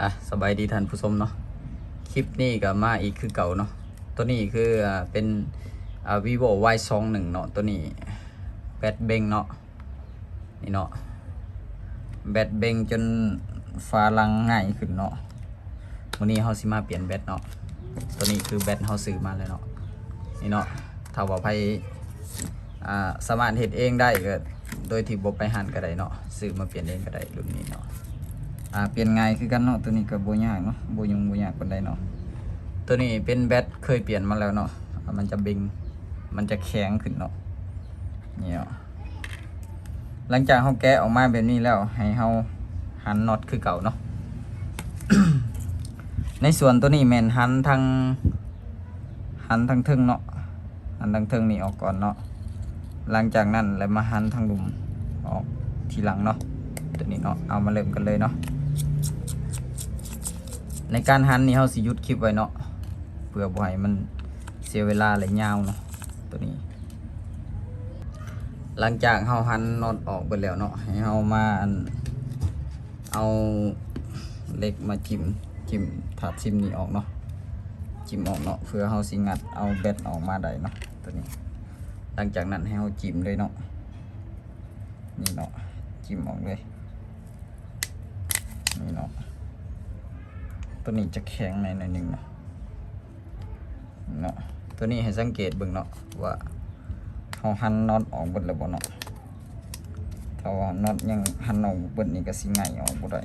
ອ່ະ ສະບາຍດີທ່ານຜູ້ຊົມເນາະ, ຄລິບນີ້ກໍມາອີກຄືເກົ່າເນາະ. ໂຕນີ້ຄື ອ່າ ເປັນ ອ່າ Vivo Y ສອງໜຶ່ງເນາະ. ໂຕນີ້ແບັດເບັງເນາະ, ນີ້ເນາະ ແບັດເບັງຈົນຝາຫຼັງຫງາຍຂຶ້ນເນາະ. ມື້ນີ້ເຮົາຊິມາປ່ຽນແບັດເນາະ. ໂຕນີ້ຄືແບັດເຮົາຊື້ມາແລ້ວເນາະ, ນີ້ເນາະ. ຖ້າວ່າໃຜ ອ່າ ສາມາດເຮັດເອງໄດ້ກໍ ໂດຍທີ່ບໍ່ໄປຮ້ານກໍໄດ້ເນາະ, ຊື້ມາປ່ຽນເອງກໍໄດ້ລຸ້ນນີ້ເນາະ. ອ່າ ປ່ຽນງ່າຍຄືກັນເນາະ, ໂຕນີ້ກໍບໍ່ຍາກເນາະ, ບໍ່ຫຍຸ້ງບໍ່ຍາກປານໃດເນາະ. ໂຕນີ້ເປັນແບັດເຄີຍປ່ຽນມາແລ້ວເນາະ, ອ່າ ມັນຈະເບັງ ມັນຈະແຂງຂຶ້ນເນາະ, ນີ້ເນາະ. ຫຼັງຈາກເຮົາແກະອອກມາແບບນີ້ແລ້ວ ໃຫ້ເຮົາຫັນນັອດຄືເກົ່າເນາະ. ໃນສ່ວນໂຕນີ້ແມ່ນຫັນທາງ ຫັນທາງເທິງເນາະ, ຫັນທາງເທິງນີ້ອອກກ່ອນເນາະ. ຫຼັງຈາກນັ້ນແລ້ວມາຫັນທາງລຸ່ມອອກທີຫຼັງເນາະ, ໂຕນີ້ເນາະ. ເອົາ ມາເລີ່ມກັນເລີຍເນາະ. ໃນການຫັນນີ້ເຮົາຊິຢຸດຄລິບໄວ້ເນາະ ເພື່ອບໍ່ໃຫ້ມັນເສຍເວລາ ແລະ ຍາວເນາະ ໂຕນີ້. ຫຼັງຈາກເຮົາຫັນນັອດອອກເບິດແລ້ວເນາະ, ໃຫ້ເຮົາມາ ອັນ ເອົາເຫຼັກມາຈິ້ມ ຈິ້ມຖາດຊິມນີ້ອອກເນາະ, ຈິ້ມອອກເນາະ ເພື່ອເຮົາຊິງັດເອົາແບັດອອກມາໄດ້ເນາະ ໂຕນີ້. ຫຼັງຈາກນັ້ນໃຫ້ເຮົາຈິ້ມເລີຍເນາະ, ນີ້ເນາະ, ຈິ້ມອອກເລີຍ ນີ້ເນາະ. ໂຕນີ້ຈະແຂງແດ່ໜ້ອຍໜຶ່ງເນາະ ເນາະ. ໂຕນີ້ໃຫ້ສັງເກດເບິ່ງເນາະ ວ່າເຮົາຫັນນັອດອອກເບິດແລ້ວບໍ່ເນາະ. ຖ້າວ່ານັອດຍັງຫັນອອກບໍ່ເບິດນີ້ກໍຊິໄຫງ່ອອກບໍ່ໄດ້.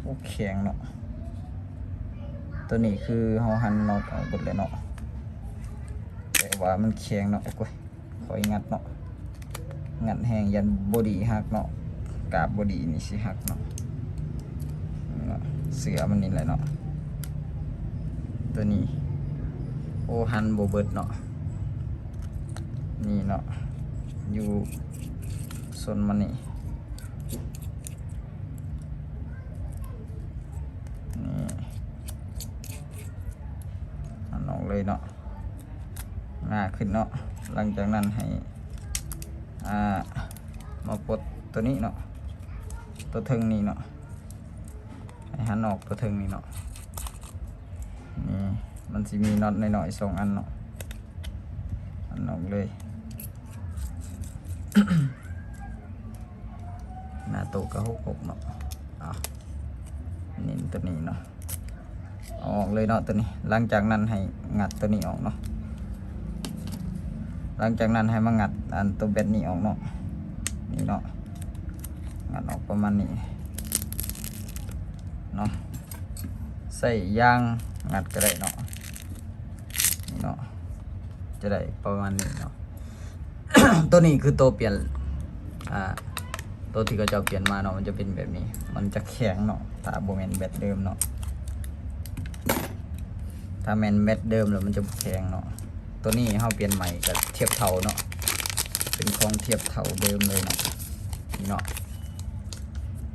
ໂອ້ ແຂງເນາະ. ໂຕນີ້ຄືເຮົາຫັນນັອດອອກເບິດແລ້ວເນາະ, ແຕ່ວ່າມັນແຂງເນາະ. ໂອ້ຍ ຄ່ອຍງັດເນາະ, ງັດແຮງຢ້ານບໍດີ້ຫັກເນາະ, ກາບບໍດີ້ນີ້ຊິຫັກເນາະ. ເນາະ ເສື້ອມັນນີ້ແຫຼະເນາະ ໂຕນີ້. ໂອ້ ຫັນບໍ່ເບິດເນາະ, ນີ້ເນາະ ຢູ່ສົ້ນມັນນີ້ ນີ້ ຫັນອອກເລີຍເນາະ. ງ່າຂຶ້ນເນາະ. ຫຼັງຈາກນັ້ນໃຫ້ ອ່າ ມາປົດໂຕນີ້ເນາະ, ໂຕເທິງນີ້ເນາະ, ໃຫ້ຫັນອອກໂຕເທິງນີ້ເນາະ. ນີ້ ມັນຊິມີນັອດນ້ອຍໆສອງອັນເນາະ, ຫັນອອກເລີຍ. ໜ້າໂຕະກໍຫົກຫົກເນາະ. ເອົາ ເນັ້ນໂຕນີ້ເນາະ. ເອົາອອກເລີຍເນາະ ໂຕນີ້. ຫຼັງຈາກນັ້ນໃຫ້ງັດໂຕນີ້ອອກເນາະ. ຫຼັງຈາກນັ້ນໃຫ້ມາງັດອັນໂຕແບັດນີ້ອອກເນາະ. ນີ້ເນາະ ງັດອອກປະມານນີ້ເນາະ. ໃຊ້ຢາງງັດກໍໄດ້ເນາະ. ນີ້ເນາະ ຈະໄດ້ປະມານນີ້ເນາະ. ໂຕນີ້ຄືໂຕປ່ຽນ ອ່າ ໂຕທີ່ເຂົາເຈົ້າປ່ຽນມາເນາະ ມັນຈະເປັນແບບນີ້, ມັນຈະແຂງເນາະ ຖ້າບໍ່ແມ່ນແບັດເດີມເນາະ. ຖ້າແມ່ນແບັດເດີມແລ້ວມັນຈະບໍ່ແຂງເນາະ. ໂຕນີ້ເຮົາປ່ຽນໃໝ່ກໍທຽບເທົ່າເນາະ, ເປັນຂອງທຽບເທົ່າເດີມເລີຍເນາະ. ນີ້ເນາະ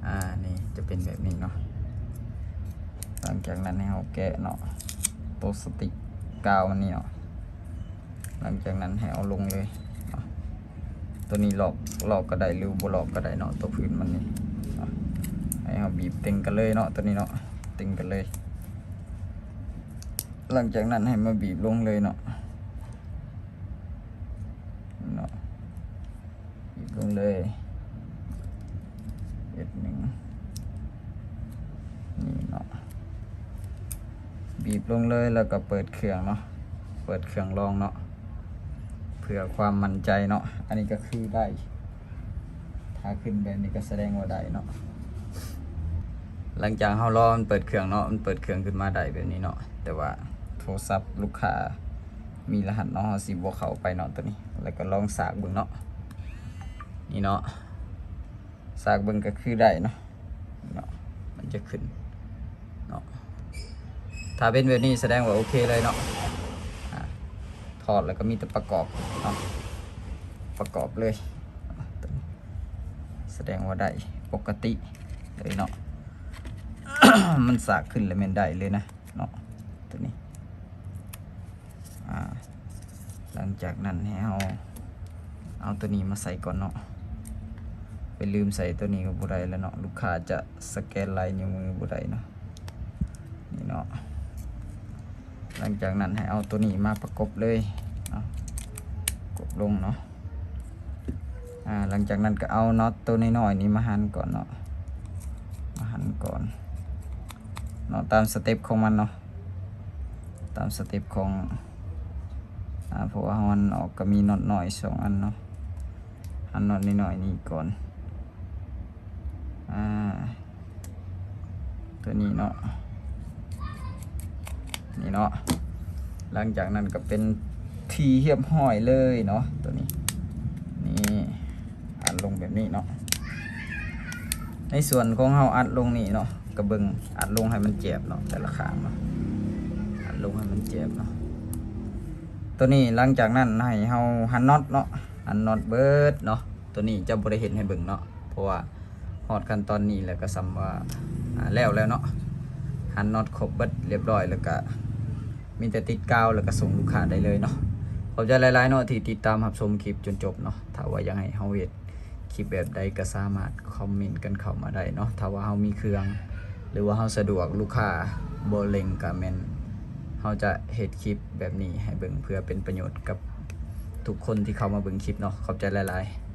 ອ່າ ນີ້ຈະເປັນແບບນີ້ເນາະ. ຫຼັງຈາກນັ້ນໃຫ້ເຮົາແກະເນາະ ໂຕສະຕິກກາວມັນນີ້ເນາະ. ຫຼັງຈາກນັ້ນໃຫ້ເອົາລົງເລີຍເນາະ. ໂຕນີ້ລອກ ລອກກໍໄດ້ ຫຼືບໍ່ລອກກໍໄດ້ເນາະ ໂຕພື້ນມັນນີ້ເນາະ. ໃຫ້ເຮົາບີບເຕັງກັນເລີຍເນາະ ໂຕນີ້ເນາະ ເຕັງກັນເລີຍ. ຫຼັງຈາກນັ້ນໃຫ້ມາບີບລົງເລີຍເນາະ ເນາະ. ບີບລົງເລີຍ ເອັດໜຶ່ງ ນີ້ເນາະ. ບີບລົງເລີຍ ແລ້ວກໍເປີດເຄື່ອງເນາະ, ເປີດເຄື່ອງລອງເນາະ ເພື່ອຄວາມໝັ້ນໃຈເນາະ. ອັນນີ້ກໍຄືໄດ້ ຖ້າຂຶ້ນແບບນີ້ກໍສະແດງວ່າໄດ້ເນາະ. ຫຼັງຈາກເຮົາລໍມັນເປີດເຄື່ອງເນາະ, ມັນເປີດເຄື່ອງຂຶ້ນມາໄດ້ແບບນີ້ເນາະ, ແຕ່ວ່າໂທລະສັບລູກຄ້າ ມີລະຫັດເນາະ, ເຮົາຊິບໍ່ເຂົ້າໄປເນາະ ໂຕນີ້. ແລ້ວກໍລອງສາກເບິ່ງເນາະ, ນີ້ເນາະ ສາກເບິ່ງກໍຄືໄດ້ເນາະ, ເນາະ ມັນຈະຂຶ້ນເນາະ. ຖ້າເປັນແບບນີ້ສະແດງວ່າໂອເຄເລີຍເນາະ. ອ່າ ຖອດແລ້ວກໍມີແຕ່ປະກອບເນາະ, ປະກອບເລີຍ, ສະແດງວ່າໄດ້ປົກກະຕິເລີຍເນາະ. ມັນສາກຂຶ້ນແລ້ວແມ່ນໄດ້ເລີຍນະ ເນາະ ໂຕນີ້. ອ່າ ຫຼັງຈາກນັ້ນໃຫ້ເຮົາເອົາໂຕນີ້ມາໃສ່ກ່ອນເນາະ. ໄປລືມໃສ່ໂຕນີ້ກໍບໍ່ໄດ້ແລ້ວເນາະ, ລູກຄ້າຈະສະແກນລາຍນິ້ວມືບໍ່ໄດ້ເນາະ. ນີ້ເນາະ, ຫຼັງຈາກນັ້ນໃຫ້ເອົາໂຕນີ້ມາປະກົບເລີຍເນາະ, ກົບລົງເນາະ. ອາ ຫຼັງຈາກນັ້ນກໍເອົານັອດໂຕນ້ອຍໆນີ້ມາຫັນກ່ອນເນາະ, ມາຫັນກ່ອນເນາະ, ຕາມສະເຕັບຂອງມັນເນາະ, ຕາມສະເຕັບຂອງ ອາ ເພາະວ່າເຮົາຫັນອອກກໍມີນັອດນ້ອຍສອງອັນເນາະ. ຫັນນັອດນ້ອຍໆນີ້ກ່ອນ ອາ ຕົວນີ້ເນາະ, ນີ້ເນາະ. ຫຼັງຈາກນັ້ນກໍເປັນທີ່ຮຽບຮ້ອຍເລີຍເນາະ ຕົວນີ້. ນີ້ ອັດລົງແບບນີ້ເນາະ. ໃນສ່ວນຂອງເຮົາອັດລົງນີ້ເນາະ, ກໍເບິ່ງ ອັດລົງໃຫ້ມັນແຈບເນາະ ແຕ່ລະຂ້າງເນາະ, ອັດລົງໃຫ້ມັນແຈບເນາະ. ຕົວນີ້ຫຼັງຈາກນັ້ນໃຫ້ເຮົາຫັນນັອດເນາະ, ຫັນນັອດເບິດເນາະ. ຕົວນີ້ຈະບໍ່ໄດ້ເຮັດໃຫ້ເບິ່ງເນາະ, ເພາະວ່າຮອດຂັ້ນຕອນນີ້ແລ້ວກໍສ່ຳວ່າ ອາ ແລ້ວແລ້ວເນາະ. ຫັນນັອດຄົບເບິດລຽບຮ້ອຍ ແລ້ວກໍມີແຕ່ຕິດກາວ ແລ້ວກໍສົ່ງລູກຄ້າໄດ້ເລີຍເນາະ. ຂອບໃຈຫຼາຍໆເນາະ ທີ່ຕິດຕາມຮັບຊົມຄລິບຈົນຈົບເນາະ. ຖ້າວ່າຢາກໃຫ້ເຮົາເຮັດຄລິບແບບໃດ ກໍສາມາດຄອມເມັນກັນເຂົ້າມາໄດ້ເນາະ. ຖ້າວ່າເຮົາມີເຄື່ອງ ຫຼືວ່າເຮົາສະດວກ ລູກຄ້າບໍ່ເລັ່ງ ກໍແມ່ນເຮົາຈະເຮັດຄລິບແບບນີ້ໃຫ້ເບິ່ງ ເພື່ອເປັນປະໂຫຍດກັບທຸກຄົນທີ່ເຂົ້າມາເບິ່ງຄລິບເນາະ. ຂອບໃຈຫຼາຍໆ.